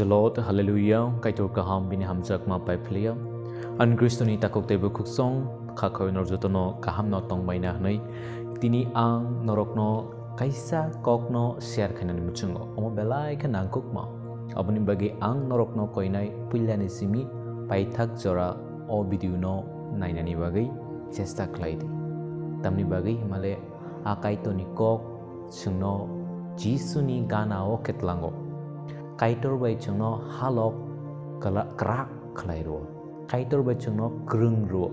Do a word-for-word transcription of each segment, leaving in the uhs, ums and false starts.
Lord, hallelujah, Kaitor kaham bini hamjakma pai philia. Ang Kristoni takhuk tei bukhuksong kha khoi norok jotono kaham no tongbaina hwnwi. Tini ang norokno kaisa kokno share khainani muchungo. Omo belai khe nangkukma. Aboni bagwi ang norokno koinai puilani simi paithak jora o video no nainani bagwi chesta khlai di. Tamni bagwi himale a Kaitorni kok chwngno Jisuni gana o khe tlango. Kaitor bai chwngno halok kla-, kwrak khlai rwo. Kaitor bai chwngno kwrwng rwo.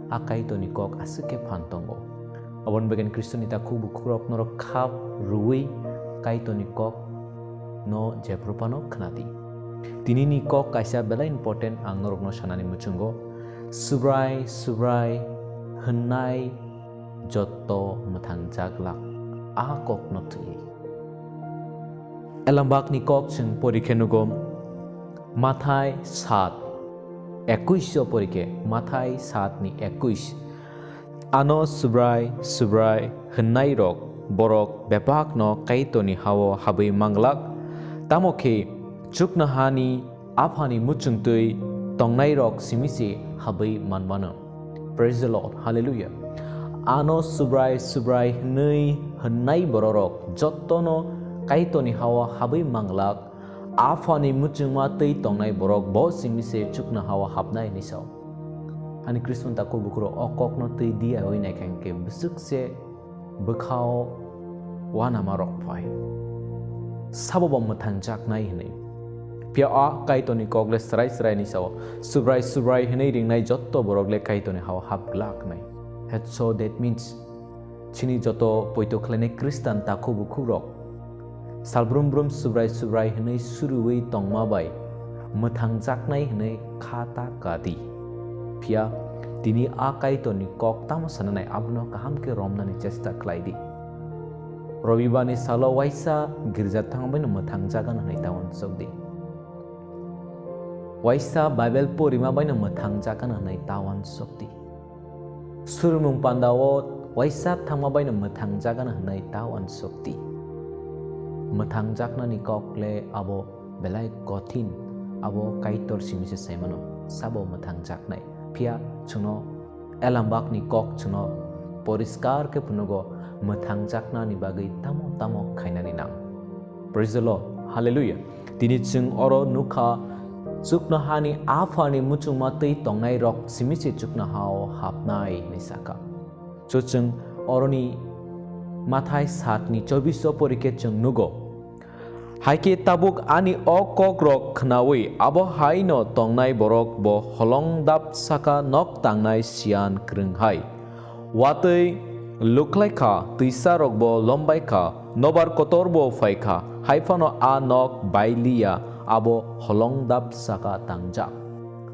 A Kaitorni kok aswk khe phan tongo. Aboni bagwi Kristoni takhuk bukhukrok norok khap rwui Kaitorni kok no jephru phano khna di. Tinini kok kaisa belai important ang norokno sanani muchungo. Subrai, Subrai hwnnai jotto mwthangjaglak a kokno thwiwi. Elambakni kok chwng porikhe nugo, Mathai sat, ekuish o porikhe, Mathai sat ni ekuish. Ano Subrai, Subrai hwnnairok borok bebakno Kaitorni ha-o habwi manglak, tamo khe chuknohani Aphani muchungtwi tongnairok simi se habwi manmano. Praise the Lord. Hallelujah. Ano Subrai, Subrai hwnwi hwnnai bororok jottono Kaitorni ha-o habwi manglak, Aphani muchungma twi tongnai borok bo simi se chuknoha-o hapnai hwnwi sao. Ani Kristoni takhuk bukhurok o kokno twi diyaui naikha hwnkhe bwswk se bwkhao uanama rok phai. Sabo bo mwthangjaknai hwnwi. Phiya a Kaitorni kok le srai srai ni sao, Subrai, Subrai hwnwi ringnai jotto borok le Kaitorni ha-o hap glak hnai. And so that means, chini joto poito khlainai Khristan takhuk bukhuk rok salbrum brum Subrai, Subrai hwnwi suruwi tongma bai mwthangjaknai hwnwi kha ta ka di. Phiya tini a Kaitorni kok tamo sananai abono kaham khe romnani chesta khlai di. Robibarni salo waisa girja thangma baino mwthangjagan hwnwi ta uansuk di. Waisa Bible porima baino mwthangjagan hwnwi ta uansuk di. Surumung pandao waisa thangma baino mwthangjagan hwnwi ta uansuk di. Mwthangjaknani kok le abo belai kothin, abo Kaitor simi se saimano, sabo mwthangjaknai. Phiya chwngno Elambakni kok chwngno poriskar khe phunugo mwthangjaknani bagwi tamo tamo khainani nang. Praise the Lord. Hallelujah. Tini chwng oro nukha, chuknohani Aphani muchungma twi tongnai rok simi se chuknoha-o hapnai hwnwi sakha. Chuchwng oroni Mathai satni chobbish o porikhe chwng nugo. Hai khe tabuk ani o kokrok khnaui abo hai no tongnai borok bo holong dap saka nok tangnai siyan kwrwng hai. Watwi lukhlai kha, twisa rok bo lombai kha, nobar kotor bo phai kha, hai phano a nok bai liya, abo holong dap saka tangjak.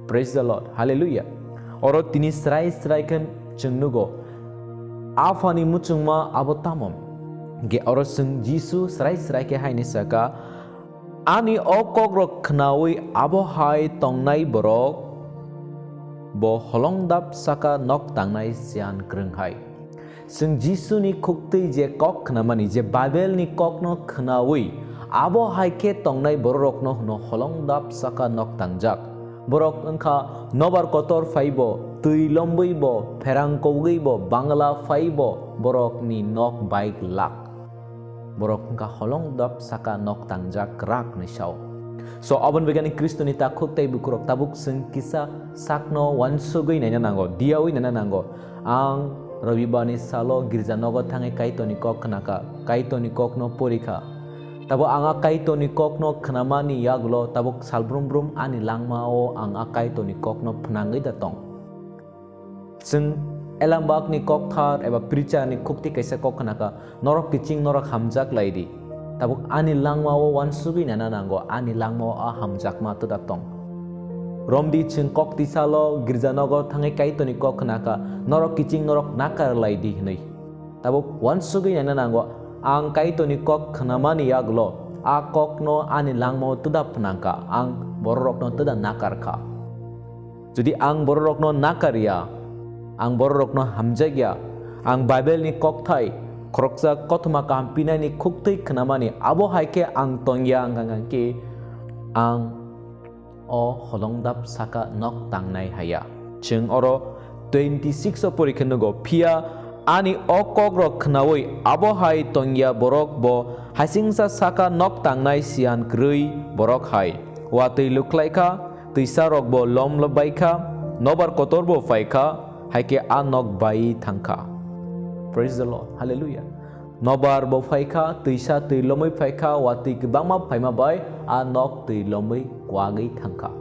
Praise the Lord. Hallelujah. Oro tini srai srai khe chwng nugo. Aphani muchungma abo tamo? Ge oro chwng Jisu srai srai khe haini saka, ani o kokrok khnaui abo hai tongnai borok bo holong dap saka nok tangnai siyan kwrwng hai. Chwng Jisuni khuktwi je kok khnamani, je Bible-ni kokno khnaui, abo hai khe tongnai bororokno hwno holong dap saka nok tangjak. Borok wngkha nobar kotor phaibo, twi lombwibo, pherang kogwibo, bangla phaibo, borokni nok bai glak. Borok wngkha holong dap saka nok tangjak kwrak hwnwi sao. So, aboni bagwi Khristoni takhuk tei bukhurok tabuk chwng kisa sakno uansugwi naina nango, diyaui naina nango. Ang Robibarni salo girja nogo thangwi Kaitorni kok khnakha, Kaitorni kokno porikha. Tabuk ang a Kaitorni kokno khnamani yagulo tabuk salbrum brum ani langmao ang a Kaitorni kokno phnangwi da tong. Chwng elambakni kokthar eba preacher-ni khukti kaisa kok khnakha, norok kiching norok hamjak lai di. Tabuk ani langmao uansugwi nana nango, ani langmao a hamjakma twda tong. Romdi chwng kok tisalo girja nogo thangwi Kaitorni kok khnakha, norok kiching norok nakar lai di hwnwi. Tabuk uansugwi nana nango, ang Kaitorni kok khnamani yagulo, a kokno ani langmao twda phnangkha, ang bororokno twda nakarkha. Jodi ang bororokno nakarya, ang bororokno hamjakya, ang Bible-ni kokthai, khoroksa kothoma kaham pinani khuktwi khnamani, abo hai khe ang tongya, hwnkha hwnkhe Ang o holongdap saka nok tangnai haya. Chwng oro twenty six o porikhe nugo, phiya ani o kokrok khnaui abo hai tongya borok bo hasingsa saka nok tangnai siyan kwrwi borok hai. Watwi lukhlaikha, twisarok bo lom lom baikha, nobar kotor bo phaikha, haikhe a nok bai thangkha. Praise the Lord. Hallelujah. Nobar bo phaikha, twisa twi lomwi phaikha, watwi kwbangma phaima bai a nok twi lomwi kwagwi thangkha.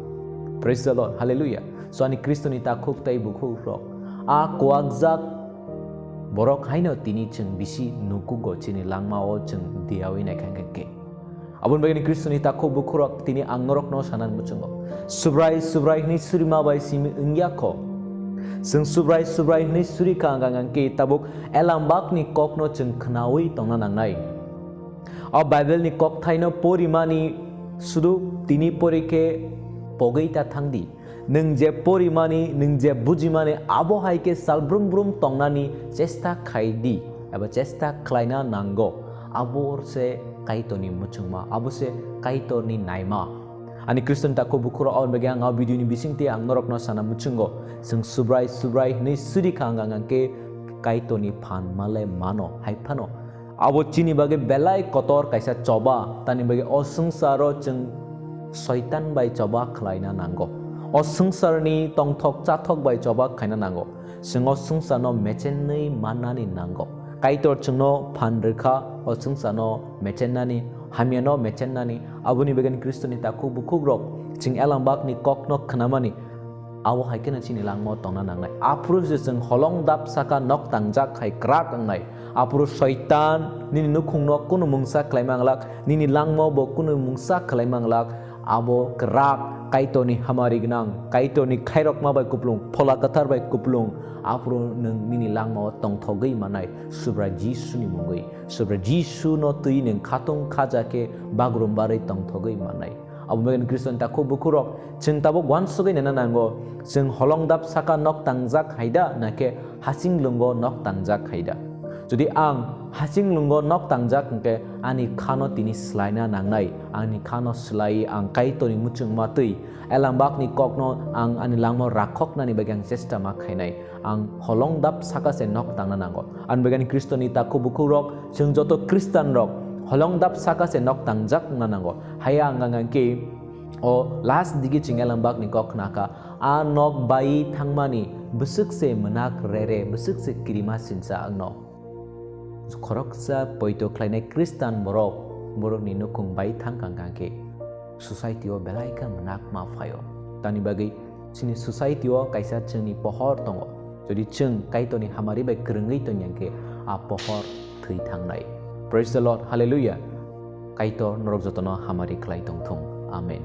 Praise the Lord. Hallelujah. So ani Khristoni takhuk tei bukhuk rok, a kwakjak borok haino tini chwng bisi nukugo, chini langmao chwng diyawi naikha khe. Aboni bagwi Khristoni takhuk bukhurok tini ang norokno sanani muchungo. Subrai, Subrai hwnwi surima bai simi wngya kho. Chwng Subrai, Subrai hwnwi suri kha ang, ang khe tabuk elambakni kokno chwng khnaui tongna nangnai. O Bible ni kokthaino porimani sudu tini pori khe pogwi ta thangdi. Nwng je porimani, nwng je bujimani, abo hai khe sal brum brum tongnani chesta khai di, eba chesta khlaina nango. Abo se Kaitorni muchungma, abo se Kaitorni naima. Ani Khristoni takhuk bukhurok, aboni bagwi ang a video ni bisingtwi ang norokno sana muchungo, chwng Subrai, Subrai hwnwi suri kha ang, ang khe Kaitorni phan male mano, hai phano. Abo chini bagwi belai kotor kaisa choba, tani bagwi o swngcharo chwng Soitan bai choba khlaina nango. O swngcharni tongthok chathok bai choba khaina nango. Chwng o swngcharno mechenwi mannani nango. Kaitor chwngno phan rwkha o swngcharno mechennani, hamyano mechennani. Aboni bagwi Khristoni takhuk bukhukrok chwng elambakni kokno khnamani. Abo hai kheno chini langmao tongna nangnai. Aphuru se chwng holong dap saka nok tangjak hai kwrak wngnai. Aphuru Soitan nini nukhungno kunu mungsa khlai manglak, nini langmao bo kunu mungsa khlai manglak. Abo kwrak Kaitorni hamari gwnang, Kaitorni khairokma bai kupulung, Phola Kwthar bai kupulung. Aphuru nwng nini langmao tongthogwi manai Subrai Jisuni mungwi. Subrai Jisuno twi nwng khatung khaja khe bagrum barwi tongthogwi manai. Abo bagwi Khristoni takhuk bukhukrok, chwng tabuk uansugwi nana nango, chwng holong dap saka nok tangjak hai da, na khe hasing lungo nok tangjak hai da? Jodi ang hasing lungo nok tangjak hwnkhe, ani khano tini swlaina nangnai, ani khano swlaiwi ang Kaitorni muchungma twi, elambakni kokno ang ani langmao rakhoknani bagwi ang chesta ma khainai. Ang holong dap saka se nok tangna nango. Ani bagwi Khristoni takhuk bukhukrok, chwng joto Khristanrok holong dap saka se nok tangjak wngna nango. Haya ang ang khe o last digi chwng elambakni kok khna kha, a nok bai thangmani bwswk se mwnak rere, bwswk se kirima sinsa wngno. Khoroksa poito khlainai Khristan borok, borokni nukhung bai thang kang kang khe society o belai khe mwnak ma phaio. Tani bagwi chini society o kaisa chwngni pohor tongo. Jodi chwng Kaitorni hamari bai kwrwngwi tongya khe, a pohor thwi thangnai. Praise the Lord, hallelujah. Kaitor norok jotono hamari khlai tongthung. Amen.